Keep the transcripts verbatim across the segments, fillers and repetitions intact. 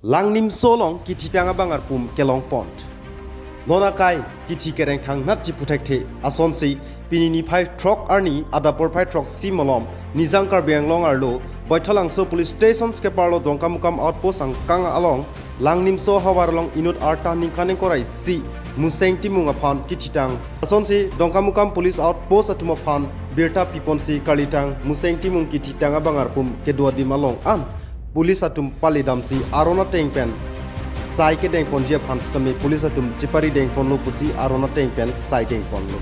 Langnimso along kethitang abang arpum kelong pon. Non akai kethi kereng thangnat chipu thekthe asonsi pini niphai throk arni adap porphai throksi malom Nijang Karbi Anglong arlo Baithalangso Police Station keparlo Dongkamukam Outpost angkang along Langnimso havar along inut arta ningkan ingkoi ra isi Museng Timung aphan kethitang asonsi Dongkamukam Police Outpost atum aphan birta piponsi karlitang Museng Timung kethitang abang arpum kedo adim along an police atum palidamsi aron ateng pen sai kedeng ponji aphan sitame police atum chepari deng ponlo pusi aron ateng pen sai deng ponlo.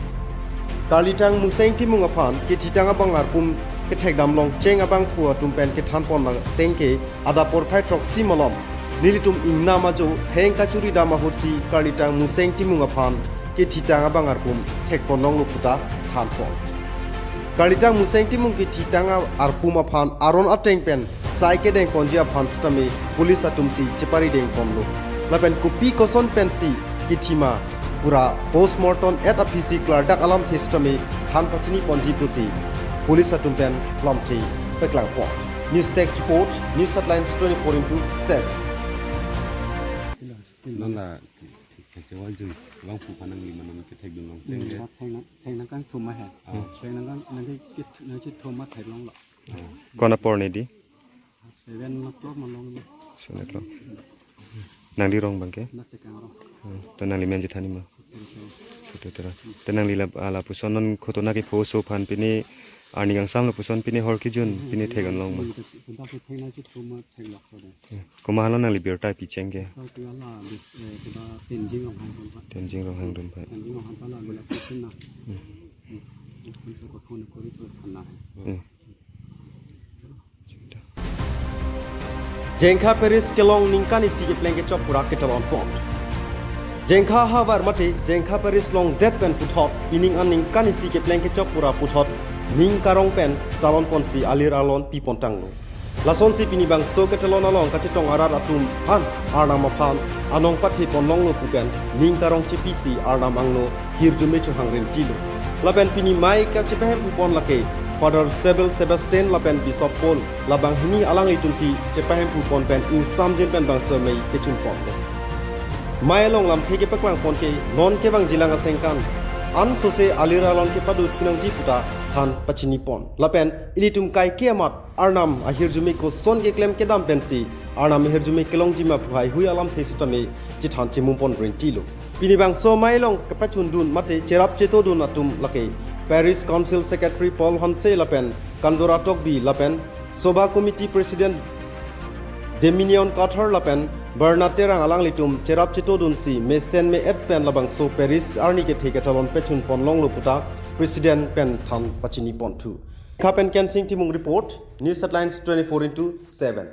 Karlitang Museng Timung aphan kethitang abang arpum kethekdam longcheng abangphu atum pen kethan pon ateng ke adap porphai throksi malom nelitum ingnam ajo theng kachuri dam ahutsi karlitang Museng Timung aphan kethitang abang arpum thek pon longlo puta than pon. Karlitang Museng Timung kethitang a-, arpum aphan aron ateng pen sai kedeng ponji aphan sitame police atumsi chepari deng ponlo. Lapen kopi koson pensi kethi ma pura postmortem et aphisi klardak alamthe sitame than pachini ponji pusi police atum pen lamthe paklang pon. News Desk Report, News Headlines twenty-four into seven. Non la kachewal jui, abangphu aphan nangli ma non kethekdun long. Hmm, teng le. Thek nang, thek nangkangthum ma he. Ah. Thek nangkang, nangke kit, nangchethum ma theklonglo. Ah. Ko-an apor ne di? Seven o'clock malom lo. Seven o'clock. Nangli rong abangke? Nat Tekang rong. Hmm. To nangli men chethan ma? Sutu Terang. Sutu Terang. To nangli la, ah, lapuson non khotona kepho aso aphan pini arni kangsam lapuson pini hor kejun, hmm, pini thek-an long ma? Hmm, kita, kita thek nangchethum ma theklok so de. Hmm. Komat lo nangli birta picheng ke? Birta pi ala bis, eh, kita Tenzing Ronghang atum aphan. Tenzing Ronghang atum aphan. Tenzing Ronghang aphan la bila picheng na. Hmm. Hmm. Aphanta kothon kori to aphan na. Hmm. Jengkha Parish kelong ningkan isi kepleng kechok pura ketalon pon. Jengkha havar mate Jengkha Parish longdet pen puthot pining an ningkan isi kepleng kechok pura puthot ning karong pen talon ponsi alir alon pi pon tanglo. Lasonsi pini bangso ketalon along kachetong arat atum an Arnam aphan anong pathe pon longlo pu pen ning karong chepisi Arnam angno hirjume chohang rinti lo. Lapen pini mei kachepahemphu pon lake Father Sebel Sebastian lapen Bishop Paul, labang hini alanglitumsi chepahemphu pon pen ingsamjin pen bangso mei kechun ponlo. Mei along lamthe kepaklang pon ke non kevangjilang asengkan an sose alir alon kepado thu nangji puta than pachini pon. Lapen ilitum kaike amat Arnam ahirjume koson keklem kedam pensi Arnam ahirjume kelongji ma pu haihui alamthe sitame chethan chemum pon rinti lo. Pini bangso mei along kepachundun mate cherap chetodun atum lake Parish Council Secretary Paul Hanse lapen Kandora Tokbi lapen Sobha Committee President Dominion Kathar lapen Bernard Terang alanglitum cherap chetodunsi mesen me-et pen labangso Parish arni kethe ketalon pechun pon longlo puta President pen than pachini pon thu. Jengkha pen Kensing Timung report, News Headlines twenty-four into seven.